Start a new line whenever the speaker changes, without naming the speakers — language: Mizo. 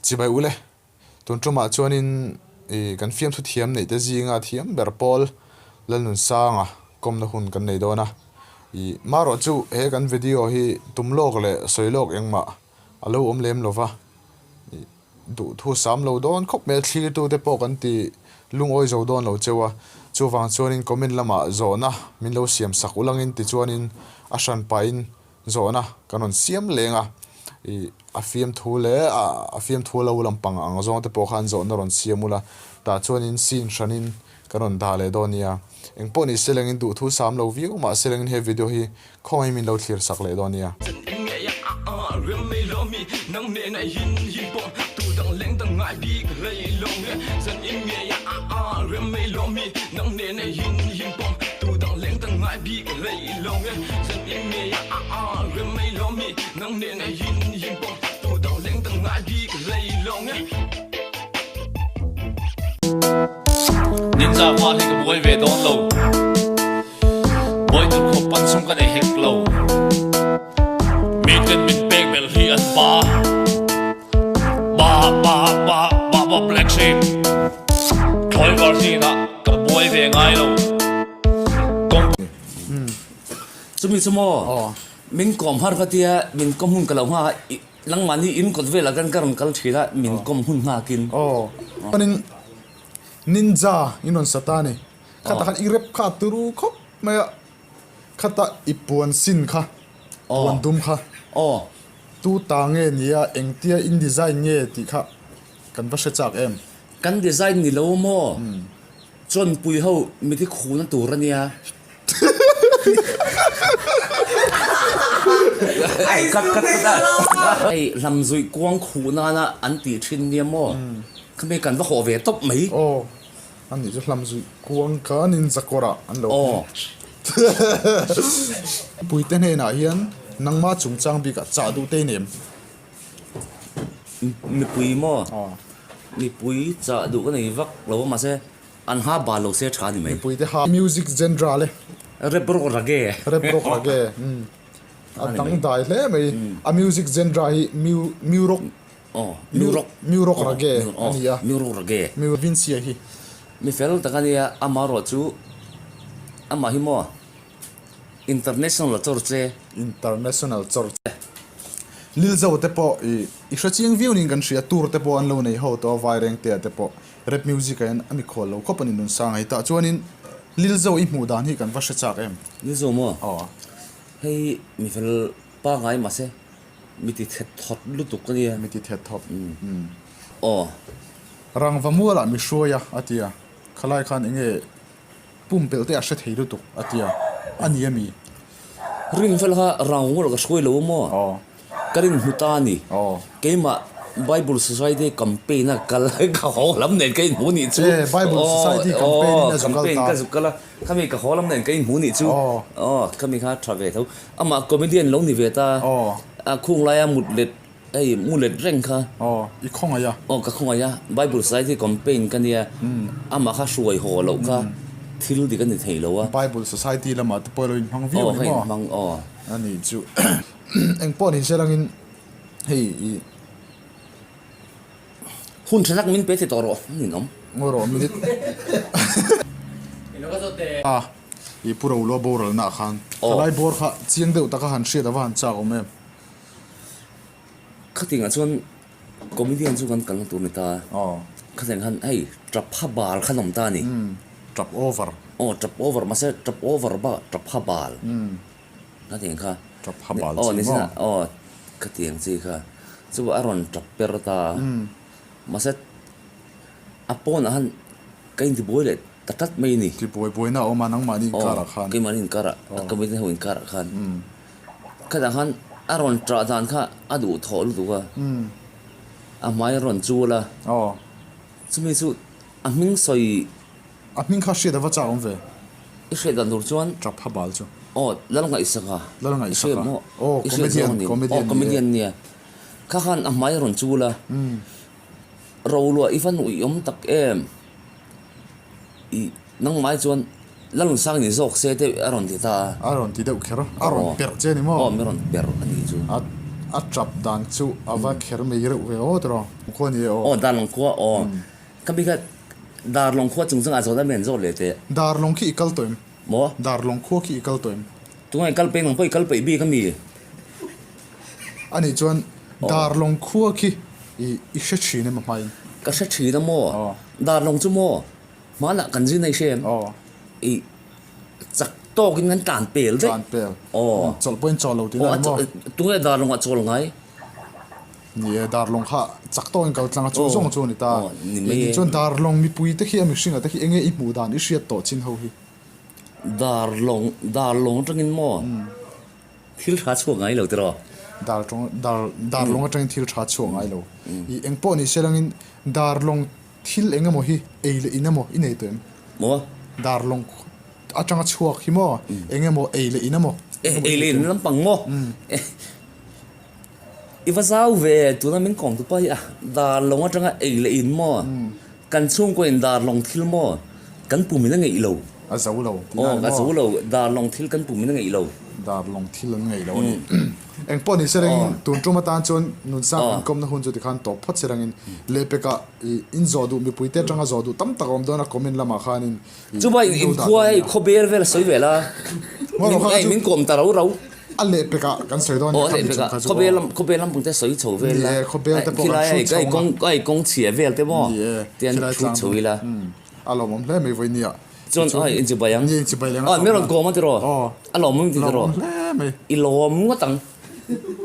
Chibai ule, tun tumah chuanin ih kan fiamthu thiam neih te zinga thiam ber pawl Lalnunsanga kawmna hun kan nei dawn a. Ih marawh chu he kan video hi tum lawk leh sawi lawk engmah a lo awm lem lova. Ih duhthu sam lo dawn khawp mai a, thlirtu te pawh kan ti lungawi zo dawn lo cheu a. Chuvang chuanin comment lamah zawhna min lo siam sak ulangin tichuanin a hran pahin Zawhna kan rawn siam leng a, ih a fiamthu leh a fiamthu lo lampang ang zawng te pawh khan zawhna rawn siam ula, tah chuanin scene hranin kan rawn dah leh dawn nia. Eng pawh ni se lengin duhthu sam lo viau mah se lengin he video hi khawngaih min lo thlir sak leh dawn nia.
Ninja pa hi ka buai ve dawn lo. Buai tur khawp pawn sum ka nei hek lo. Miten min pek belh hi an ba. Ba ba ba ba ba black sheep. Thlawi var zinah ka buai ve ngai lo.
Chumi chu maw min kawm har kha tia min kawm hun ka lo nghak a, nangmahni in kawt velah khan ka rawn kal thin a, min kawm hun nghakin.
Aw chuanin ninja in rawn sa ta a ni, khatah khan i rep kha a turu khawp mai a, khata i puan sin kha, puan dum kha tu ta nge nia engtia in design nge tih kha kan va hre chak em?
Kan design ni lo maw? Chawnpui ho mithi khuna tur a nia. Hei hlamzuih kuang khuh nana an tih thin nia maw? Khami kan va hawh ve tawp mai.
Aw, a nih chu hlamzuih kuang khanin zakawrah an lo hmang. Puite hnenah hian nangma chungchang bikah chah duh te i nem.
Mipui maw? Mipui chah duh ka nei vak lo a mahse an ha bal lo se tha ni mai.
Mipui te ha music genre le.
Rap rock raggae.
Rap rock raggae umm a dang dai hle mai a music genre hi mu mu rock
aw mu rock
mu rock raggae a ni a
mu rock raggae.
Mu Vincy-a hi.
Mi fel tak a nia amaherawh chu amah hi maw. International chawr che.
International chawr che. Lilzo te pawh i i hre chiang viau niin kan hria, tour te pawh an lo nei ho tawh a, Vairengte ah te pawh rap music ah hian a mikhual lo khawp a ni Nunsanga hi. Tah chuanin Lilzo i hmuh dan hi kan va hre chak em?
Lilzo maw?
Aw.
Hei mi fel pangai mahse mi ti thet thawt lutuk a nia.
Mi ti thet thawt.
Aw.
Rangva mualah mi hruai a, a ti a. Khalai khan eng nge Pumpelh te a hre thei lutuk a ti a, a ni a mi?
Rin fel kha rang ngawrh ka hruai lo a maw? Ka rin hmu ta a ni. Keimah Bible Society campaign a kal ka haw lam nen ka inhmu nih chu.
E, Bible Society campaign in a zu kal ta.
Campaign ka zu kal a, khami ka haw lam nen ka inhmu nih chu. Aw, khami kha tha ve tho. Amah comedian lo ni ve ta. A khung laia mut let Hei mu let reng kha.
Aw, i khawngaih a.
Aw, ka khawngaih a. Bible Society campaign ka nia, amah kha hruai haw loh kha thil dik a ni thei lo a.
Bible Society lamah te pawh i lo inhmang viau
a ni maw? Aw, ka inhmang, aw.
A nih chu. Eng pawh ni se langin hei i.
Hun tha tak min pe thei tawh rawh, a ninawm.
Ngawi rawh minute. A, i pu Rolua boralna ah khan thalai bawr kha chiang deuh taka han hriat ava han chak awm em?
Khatingah chuan comedian chu kan kalna tur a ni ta a, khatin khan hei tap ha bal kha an awm ta a ni.
Tap over.
Aw tap over mahse tap over bakah tap ha bal khatin kha.
Tap ha bal chi maw?
Aw khatiang chi kha chu a rawn tap per ta a, mahse a pawnah khan ka intibuai leh ta tlat mai a ni.
Tibuai buaina a awm a nangmahni inkarah khan.
Aw keimahni inkarah comedian ho inkarah khan. Khatah khan a rawn ṭah dan kha a duh thawh lutuk a, a hmai a rawn chul a, chumi chu a hming sawi.
A hming kha hriat a va chak awm ve.
I hriat dan tur chuan.
Ṭap ha bal chu.
Aw, Lalngaihsaka.
Lalngaihsaka. Aw, comedian,
comedian. Aw, comedian nia. Kha khan a hmai a rawn chul a, Roluah i va nuih awm tak em? I nangmai chuan Lalnunsang ni zawk se te a rawn ti ta
a. A rawn ti deuh kher a, a rawn perh che a ni maw?
Aw, mi rawn perh a nih chu.
A A tap dan chu a va kher mai reuh ve aw tiraw? Khua ni e aw.
Aw Darlawng khua aw. Ka mi kha Darlawng khua chung chungah zawt a mi an zawt leh teh.
Darlawng khi i kal tawh em?
Maw?
Darlawng khua khi i kal tawh em?
Tungai kal peng ang pawh i kal peih bik a mi?
A nih chuan Darlawng khua khi i i hre thin em a hmain?
Ka hre thin a maw? Darlawng chu maw? Hmanah kan zin a i hre em? I chak tawkin kan tlan pel daih.
Tlan pel. Aw. Chawlh pawhin chawl lo tihna ni maw?
Tunge Darlawngah chawl ngai?
Ni e, Darlawng kha chak tawkin kal tlang a chu zawng chu a ni ta. Ni chuan Darlawng mipui te khi a mihringa te khi enge i hmuh dan i hriat tawh chin ho hi?
Darlawng, Darlawng atangin maw? Thil tha chhuak ngai lo tiraw?
Darlawng, Darlawng atangin thil tha chhuak ngai lo. I engpawh ni se langin Darlawng Thil eng emaw hi ei leh in emaw i nei tawh em?
Maw?
Darlawng atanga chhuak hi maw? Eng emaw ei leh in emaw?
Ei leh in lampang maw? I va zau ve tuna min kawm tupa hi a darlawng atanga ei leh in maw? Kan chhungkaw in darlawng thil maw? Kan pum in a ngeih lo.
A zo lo
tih na ni maw? A zo lo, darlawng thil kan pum in a ngeih lo.
Darlawng thil an ngeih lo a ni. Eng pawh ni se rengin tun tum atan chuan nunsang inkawmna hun chu tikhan tawp phawt se rengin lehpekah ih in zawh duh mipuite atanga zawh duh tam tak a awm dawn a comment lamah khanin
ih Chuba in lo dah inkhua dawn hei nia. khawbel vel a sawi vel a,
Ngaw
min hei min kawm ta rau rau.
A lehpekah kan sawi dawn
nia kha mi chung kha chu aw. Khawbel lam pangte sawi chho vel
la. Ni e khawbel te pawh kan
hrut chho ang a. Hei kawng chhia vel te maw
Ni e
tian
khilai
hrut
tlang
chho ila.
A lawmawm hle mai vawi nia.
Chuan ai inchibai ang.
Ni inchibai leh
ang. Aw min rawn kawm a tiraw?
Aw.
A lawmawm ti tiraw?
Lawmawm hle mai.
I lawm ngawt ang.